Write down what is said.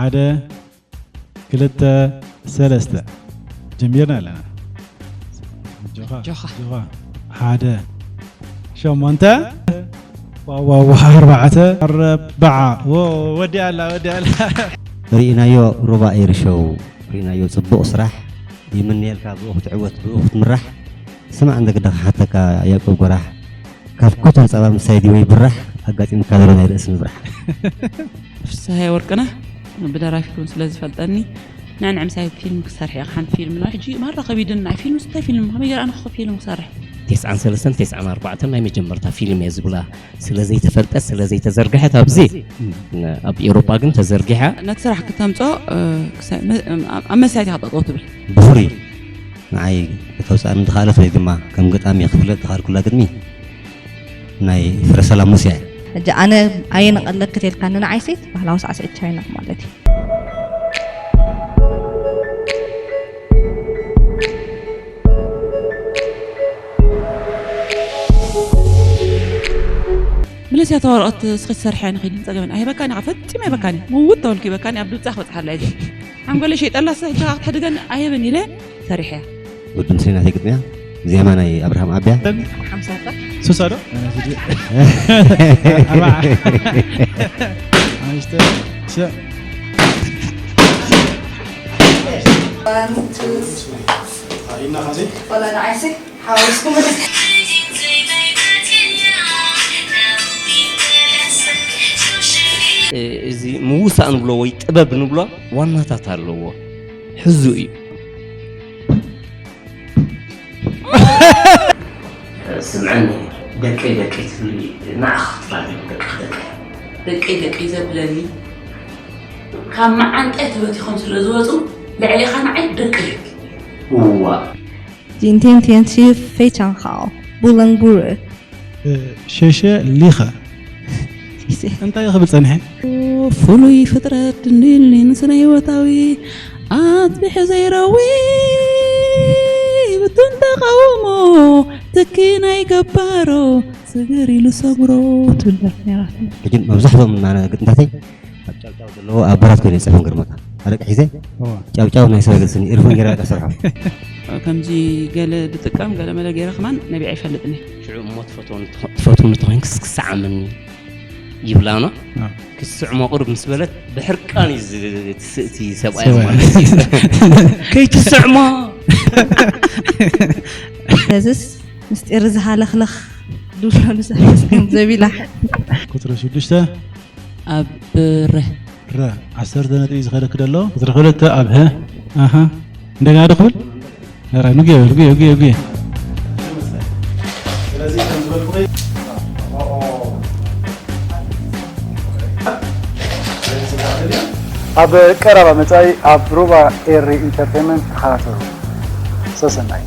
ሓደ፣ ክልተ፣ ሰለስተ። ጀሚርና ኣለና። ጆኻ፣ ጆኻ። ጆኻ። ሓደ፣ ሸሞንተ። ዋው፣ ዋው፣ ዋው፣ ኣርባዕተ፣ ኣርባዓ። ዎ፣ ወዲኣ ኣላ፣ ወዲኣ ኣላ። ርኢናዮ፣ ሩባ ኤሪ ሾው ርኢናዮ። ጽቡቕ ስራሕ። ይምንየልካ፣ ብኡ ክትዕወት፣ ብኡ ክትምራሕ። ስማዕ፣ እንደ ግዳ ክሓተካ፣ ያዕቆብ ጎራሕ፣ ካብ ኮተን ጸባ ምሳይ ድዩ ወይ ብራሕ ኣጋጢምካ ዘሎ ናይ ርእሲ ምብራሕ? ፍስሃየ ወርቅነህ፣ ብደራፊ እውን ስለ ዝፈልጠኒ፣ ንዕንዕ ምሳይ ፊልም ክሰርሕ እየ። ሓንቲ ፊልም ነው ሕጂ ማራ ከቢድን፣ ናይ ፊልም ስታይ ፊልም፣ ከመይ ገይረ ኣነ ክኸ ፊልም ክሰርሕ? ተስዓን ሰለስተን ተስዓን ኣርባዕተን ናይ መጀመርታ ፊልም እየ ዝብላ፣ ስለ ዘይተፈልጠት፣ ስለ ዘይተዘርግሐት ኣብዚ፣ ኣብ ኤውሮጳ ግን ተዘርጊሓ። ነቲ ስራሕ ክተምጾ፣ እ፣ ክሳይ-፣ መ-፣ ኣብ መሳይቲ ኢኻ ጠጠው ትብል። ብፍሉይ ንዓይ ከተውፅኣኒ ዝኸኣለት ወይ ድማ ከም ገጣሚ ክፍለጥ ዝኸኣልኩላ ግጥሚ ናይ ፍረ ሰላም ሙሴ እያ። ሕጂ ኣነ ኣየነቐለክት ኢልካኒ፣ ንዓይሲ ባህላዊ ሳዕስዒት ቻይና ማለት እዩ። ምለስ እያ እታ ወረቐት፣ እስኺ ትሰርሕያ ንኺድ፣ ጸገመን ኣይህበካን እየ፣ ፈጺመ ኣይበካን እየ። ምውት ተበልኩ ይበካን እየ፣ ኣብ ድብጻ ክበጽሓላ እየ። ሓንጎለይ ሸይጠላ፣ እስኺ ሕጂ ኸዓ ክትሕድገን ኣይህብን ኢለ ሰሪሐያ። ወዲ ምስሌ ናተይ ግጥምያ፣ ዜማ ናይ ኣብርሃም ኣብያ። ሓምሳ ሱሳ ዶ? ኣርባዓ። ሓሙሽተ። ሸ-፣ One, two, three. ወላ ንዓይሲ ሓወስኩም። እዚ ምውሳእ ንብሎ ወይ ጥበብ ንብሎ ዋናታት ኣለዎ። ሕዙ እዩ። ስምዐኒ፣ ደቀይ ደቀይ ትብሊ ንዓኺ ክትባል ደቂ ደቀይ። ደቀይ ደቀይ ዘብለኒ ካብ መዓንጣይ ተበቲኾም ስለ ዝወፁ ልዕሌኻ ንዓይ ደቀይ። እዋ። 今天天气非常好，不冷不热。 ሸሸ ሊኸ እንታይ ክብል ጸኒሐ? ፍሉይ ፍጥረት ድንድል ንስነ ህይወታዊ ኣጽቢሑ ዘይረዊ ብቱን ተቃውሞ ትኪ ናይ ገባሮ ስግር ኢሉ ሰጉሮ ትብል ደርፊ ነይራትኒ። ሕጂ መብዛሕትኦም ግጥምታተይ ኣብ ጫውጫው ዘለዎ ኣብ በራት ኮይነ ይጽሕፎም፣ ገርመካ። ኣረቂ ሒዘ እዋ። ጫውጫው ናይ ሰብ ገጽኒ ኢርፎን ገይረ በቃ ሰርሖም። ከምዚ ገለ ድጥቀም ገለ መለ ገይረ ከማን ነቢዐ ኣይፈልጥን እየ። ሽዑ እሞ ትፈትዎ ንትኾ-፣ ትፈትዎ ንትኾይንክስ ክስዓመኒ ይብላና። ኣዎ። ክስዕሞ ቁርብ ምስ በለት ብሕርቃን እዩ ዝ-፣ ትስእቲ ሰብኣይ ሰብኣይ። ማለት እዩ። ከይትስዕሞ። ነዝስ ምስጢር ዝሃለኽለኽ ድብሎ ንሰብስ ገንዘብ ኢላ። ቁጽሪ ሽዱሽተ። ኣብ ረ። ረ። ዓሰርተ ነጥቢ እዩ ዝኸደክ ደሎ። ቁጽሪ ክልተ ኣብ ሀ። ኣሃ። እንደገና ዶ ክብል? ኧረ፣ ንጉየ፣ ንጉየ፣ ንጉየ፣ ንጉየ። ኣብ ቀረባ መጻኢ ኣብ ሩባ ኤሪ ኢንተርቴይንመንት ተኸታተሉ። ሰሰናይ።